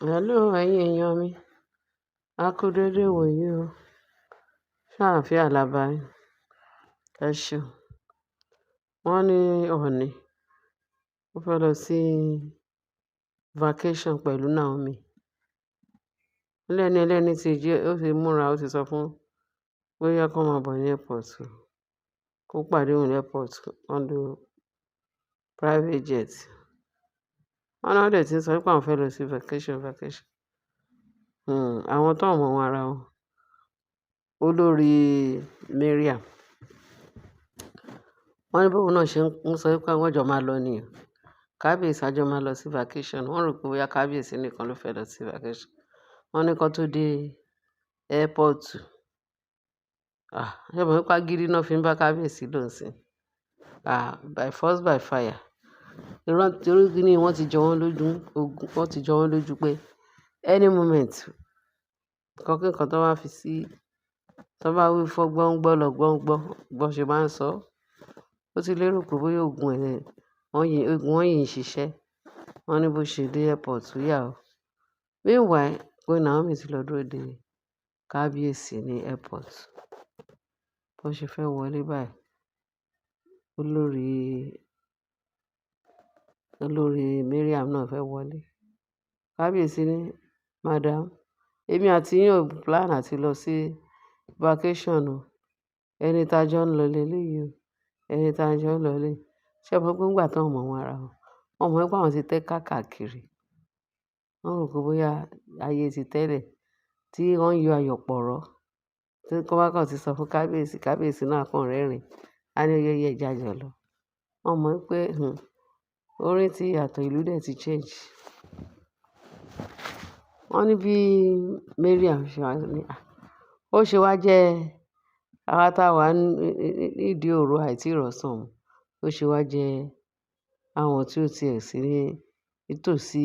Hello ẹ̀yin èèyàn mi. A kú dédé ìwòyí o. Ṣàlàáfíà la bá yín. Ẹ ṣeun. Wọ́n ní Ọọ̀ni, ó fẹ́ lọ sí vacation pẹ̀lú Naomi. Lẹ́ni ẹlẹ́ni tí jí, ó ti múra, ó ti sọ fún bóyá kó máa bọ̀ ní airport, kó pàdé òun ní airport, wọ́n lo private jet. Wọ́n náà dẹ̀ ti ń sọ pé àwọn fẹ́ lọ sí vacation, vacation. Àwọn tó mọ̀ wọ́n ara wọn. Olórí Mariam. Wọ́n ní bóun náà ṣe ń sọ pé àwọn jọ máa lọ nìyẹn. Kábíyèsí a jọ máa lọ sí vacation. Wọ́n rò pé bóyá kábíyèsí nìkan ló fẹ́ lọ sí vacation. Wọ́n ní kó tó dé airport. Ah, ṣé mo wípé agídí náà fi ń bá kábíyèsí lò ń sìn? Ah, by force by fire. Irọ́ torí kíni wọ́n ti jọ wọ́n lójú, ogun, wọ́n ti jọ wọ́n lójú pé any moment, nǹkan kí nǹkan tó bá fi sí, tó bá wí fún gbọ́n gbọ́ lọ gbọ́n gbọ́, bó ṣe máa ń sọ. Ó ti lérò pé bóyá òògùn ẹ̀, wọ́n yìí, òògùn wọ́n yìí ń ṣiṣẹ́. Wọ́n ní bó ṣe dé airport yà ó. Meanwhile, Queen Naomi ti lọ dúró de kábíyèsí ní airport. Bó ṣe fẹ́ wọlé báyìí, olórí, olórí Mariam náà fẹ́ wọlé. Kábíyèsí ní, "Madam, èmi àti yín ò plan àti lọ sí vacation o. Ẹni tá jọ ń lọ lé léyìí o. Ẹni tá jọ ń lọ lé." Ṣé o mọ̀ pé nígbà tí wọ́n mọ̀ wọ́n ara wọn, wọ́n mọ̀ pé àwọn ti tẹ́ káàkiri. Wọ́n rò pé bóyá ayé ti tẹ́lẹ̀ tí wọ́n yọ ayọ̀ pọ̀rọ́. Tí wọ́n bá kàn tí sọ fún kábíyèsí, kábíyèsí náà kàn rẹ́rìn-ín. A ní ó yẹ ẹ jẹ́ a jọ lọ. Wọ́n mọ̀ pé, orin tí yàtọ̀, ìlú dẹ̀ ti change. Wọ́n ní bí Mariam ṣe wá ní, "À, ó ṣe wá jẹ́ àwa táa wà nídìí òru àìtí ìrọ̀sàn òun. Ó ṣe wá jẹ́ àwọn tí ó ti ẹ̀ sí ní ìtòsí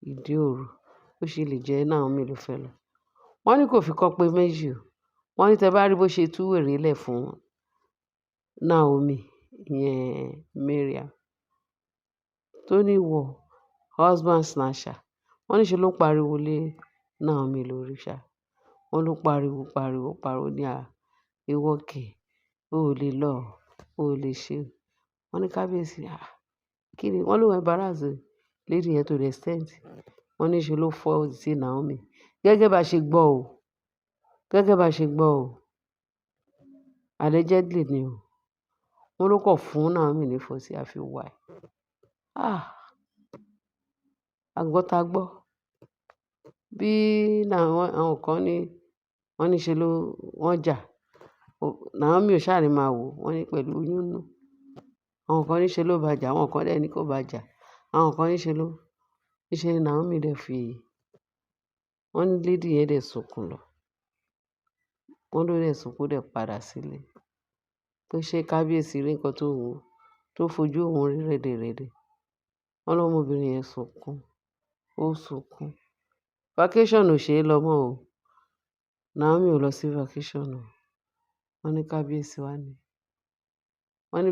ìdí òru. Ó ṣe lè jẹ́ Naomi ló fẹ́ lọ." Wọ́n ní kò fi kọ́ pé méjì o. Wọ́n ní tí ẹ bá rí bó ṣe tú wèrè lẹ̀ fún Naomi, ìyẹn Mariam, tó ní ìwọ husband snatcher. Wọ́n ní ṣe ló ń pariwo lé Naomi lórí ṣá. Wọ́n ló pariwo, pariwo, pariwo ní à, ìwọ kẹ̀, o ò lè lọ, o ò lè ṣe. Wọ́n ní kábíyèsí, à, kí ni? Wọ́n ló embarrass lady yẹn to the extent. Wọ́n ní ṣe ló fọ́ etí Naomi. Gẹ́gẹ́ bá ṣe gbọ́ o. Gẹ́gẹ́ bá ṣe gbọ́ o. Allegedly ni o. Wọ́n ló kọ̀ fún Naomi ní ìfọ́tí àfi wàì. Ah! Agbọ́ tá gbọ́. Bí àwọn kan ní, wọ́n ní ṣe ló wọ́n jà. Naomi ò sá ní máa wò. Wọ́n ní pẹ̀lú oyún inú. Àwọn kan ní ṣe ló bá jà, àwọn kan dẹ̀ ní kó bá jà. Àwọn kan ní ṣe ló, ní ṣe ni Naomi dẹ̀ fi, wọ́n ní lady yẹn dẹ̀ sunkún lọ. Wọ́n ló dẹ̀ sunkún dẹ̀ padà sílé. Pé ṣé kábíyèsí rí nǹkan tó wù ú, tó fojú òun rí rẹ́dẹ̀rẹ́dẹ̀. Wọ́n lọ́mọbìnrin yẹn sunkún, ó sunkún. Vacation ò ṣe é lọ mọ́ o. Naomi ò lọ sí vacation o. Wọ́n ní kábíyèsí wá ní. Wọ́n ní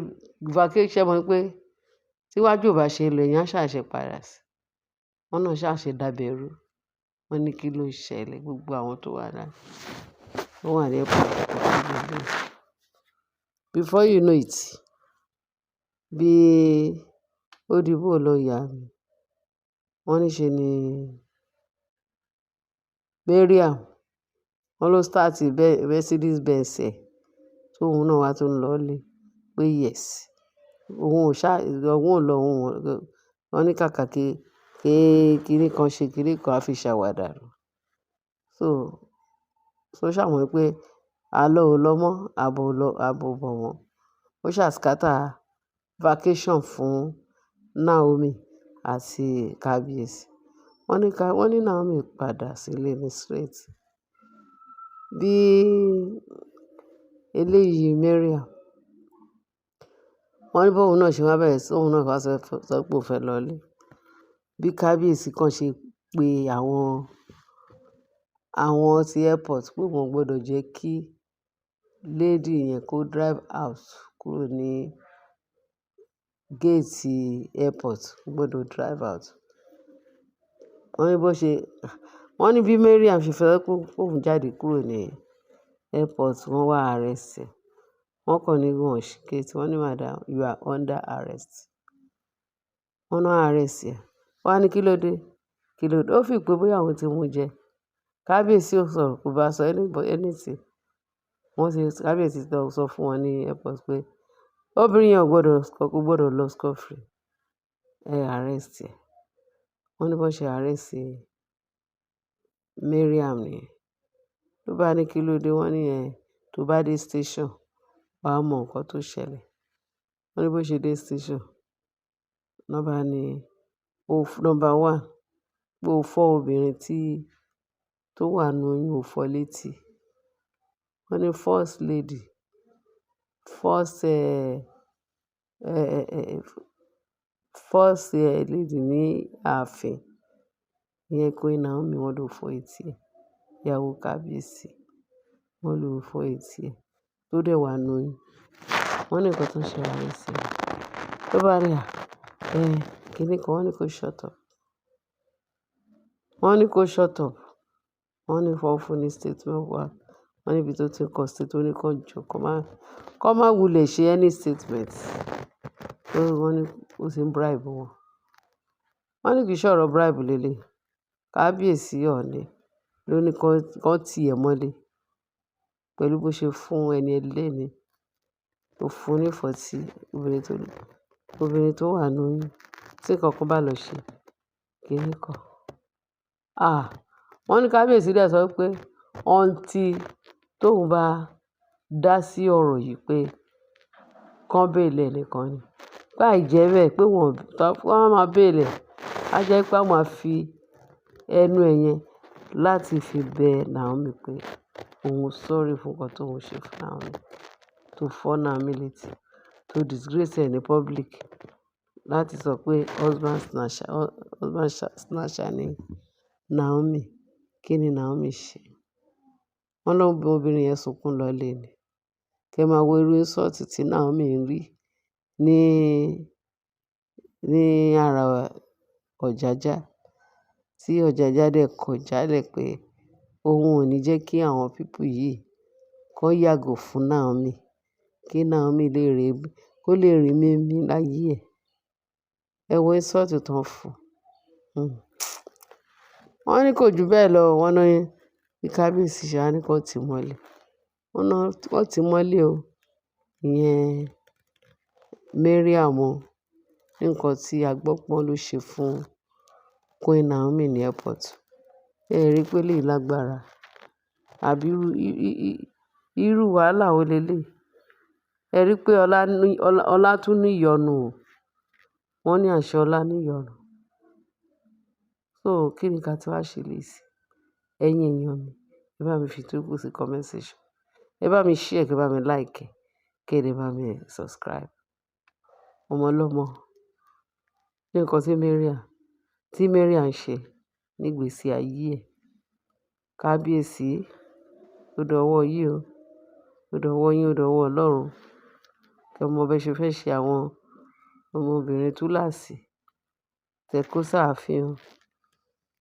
vacation mọ̀ pé tí iwájú ò bá ṣe lọ, èèyàn á ṣà ṣe padà sí. Wọ́n náà ṣà ṣe dàbẹ̀rú. Wọ́n ní kí ló ṣẹlẹ̀ gbogbo àwọn tó wà láì, tó wà ní airport. Before you know it, bí ó di bó lọ ìyá mi. Wọ́n ní ṣe ni Mariam, wọ́n ló start Mercedes Benz ẹ̀, tó òun náà wá tó ń lọlé pé yes, òun ò ṣá, òun ò lọ, òun wọ́n ní kàkà kí, kí kíní kan ṣe kíní kan á fi ṣàwàdà. So, so ṣà mọ̀ pé àlọ́ ò lọ mọ́, àbọ̀ ò lọ, àbọ̀ ò bọ̀ mọ́. Ó ṣà scatter vacation fún Naomi àti kábíyèsí. Wọ́n ní ká, wọ́n ní Naomi padà sílé ní straight. Bí eléyìí Mariam, wọ́n ní bóun náà ṣe wá bẹ̀rẹ̀ sí, òun náà bá sọ, sọ pé òun fẹ́ lọlé. Bí kábíyèsí kan ṣe pé àwọn, àwọn tí airport pé wọ́n gbọdọ̀ jẹ́ kí lady yẹn kó drive out kúrò ní gate airport, kò gbọdọ̀ drive out. Wọ́n ní bó ṣe, wọ́n ní bí Mariam ṣe fẹ́ kó òun jáde kúrò ní airport, wọ́n wá arrest ẹ̀. Wọ́n kàn ní wọ́n ṣí gate, wọ́n ní, "Madam, you are under arrest." Wọ́n náà arrest ẹ̀. Wọ́n á ní kí ló dé? Kí ló dé? Ó fi pé bóyá àwọn tí mú jẹ. Kábíyèsí ò sọ̀rọ̀, kò bá sọ anything. Wọ́n ti, kábíyèsí lọ sọ fún wọn ní airport pé obìnrin yẹn ò gbọdọ̀ lọ scot free. Ẹ arrest ẹ̀. Wọ́n ní bó ṣe arrest Mariam nìyẹn. Ló bá ní kí ló dé, wọ́n ní ẹ tó bá dé station, wà á mọ nǹkan tó ṣẹlẹ̀. Wọ́n ní bó ṣe dé station, ló bá ní number one, pé ó fọ́ obìnrin tí tó wà nínú oyún, ó fọ́ létí. Wọ́n ní first lady, first, eh, eh, first lady ní ààfin, ìyẹn Queen Naomi, wọ́n ló fọ́ etí ẹ̀. Ìyàwó kábíyèsí, wọ́n ló fọ́ etí ẹ̀ tó dẹ̀ wà nínú oyún. Wọ́n ní nǹkan tó ń ṣe arrest ẹ̀. Ló bá ní à, kíni kan, wọ́n ní kó shut up. Wọ́n ní kó shut up. Wọ́n ní wọ́n fún ní statement wá. Wọ́n ní ibi tó ti ń kọ statement, ó ní kó jọ, kó má wulẹ̀ ṣe any statement. Wọ́n ní ó ti ń bribe wọn. Wọ́n ní kì í ṣọ̀rọ̀ bribe lélẹ̀. Kábíyèsí Ọọ̀ni ló ní kó ti ẹ̀ mọ́lé pẹ̀lú bó ṣe fún ẹni ẹlẹ́ni tó fún ní ìfọ́tí obìnrin tó wà nínú oyún tí nǹkan kan bá lọ ṣe kíni kan. Ah! Wọ́n ní kábíyèsí dẹ̀ sọ pé until tóun bá dá sí ọ̀rọ̀ yìí pé kán bail ẹ̀ nìkan ni. Pé àìjẹ́bẹ́ pé wọ́n máa bail ẹ̀, á jẹ́ pé a máa fi ẹnu ẹ̀ yẹn láti fi bẹ Naomi pé òun sorry fún nǹkan tó ń ṣe fún Naomi, tó fọ́ Naomi létí, tó disgrace ẹ̀ ní public láti sọ pé husband snatcher ni Naomi. Kí ni Naomi ṣe? Wọ́n lọ obìnrin yẹn sunkún lọlé ni. Kí ẹ máa wo irú insult tí Naomi ń rí ní ara Ọ̀jájá, tí Ọ̀jájá dẹ̀ kọ̀ jálẹ̀ pé òun ò ní jẹ́ kí àwọn people yìí kó yàgò fún Naomi, kí Naomi lè rí, kó lè rí mímí láyé ẹ̀. Ẹ wo insult tó ń fún. Wọ́n ní kò ju bẹ́ẹ̀ lọ. Wọ́n ní bí kábíyèsí ṣe wá ní kó ti mọ́lé. Wọ́n ná, wọ́n ti mọ́lé o. Ìyẹn Mariam o. Ní nǹkan tí a gbọ́ pé wọ́n ló ṣe fún Queen Naomi ní airport. Ẹ rí pé eléyìí lágbára. Àbí irú wàhálà wo leleyìí? Ẹ rí pé ọlá ní, ọlá tún ní ìyọnu o. Wọ́n ní àṣẹ ọlá ní ìyọnu. So kí ni ká tí wá ṣe lè sí? Ẹ̀yin èèyàn mi, ẹ bá mi fi tókù sí comment section. Ẹ bá mi share, kí ẹ bá mi like, kí ẹ dẹ̀ bá mi subscribe. Ọmọ ọlọ́mọ. Ní nǹkan tí Mariam ń ṣe nígbèsí ayé ẹ̀. Kábíyèsí, ó dọwọ́ yín o. Ó dọwọ́ yín, ó dọwọ́ Ọlọ́run. Kí ọmọ bẹ ṣe fẹ́ ṣe àwọn ọmọbìnrin túláàsì. Tẹ kó sáàfin o.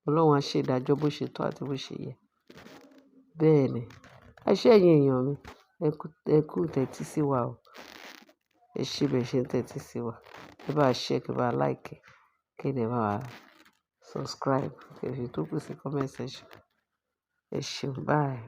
Ọlọ́run á ṣe ìdájọ́ bó ṣe tọ́ àti bó ṣe yẹ. Bẹ́ẹ̀ ni. Ẹ ṣé ẹ̀yin èèyàn mi. Ẹ kú ìtẹ́tí sí wa o. Ẹ ṣé bẹ́ẹ̀ ṣe ń tẹ́tí sí wa. Ẹ bá share, kí ẹ bá like, kí ẹ dẹ̀ bá wa subscribe, kí ẹ fi tókù sí comment section. Ẹ ṣeun. Bye.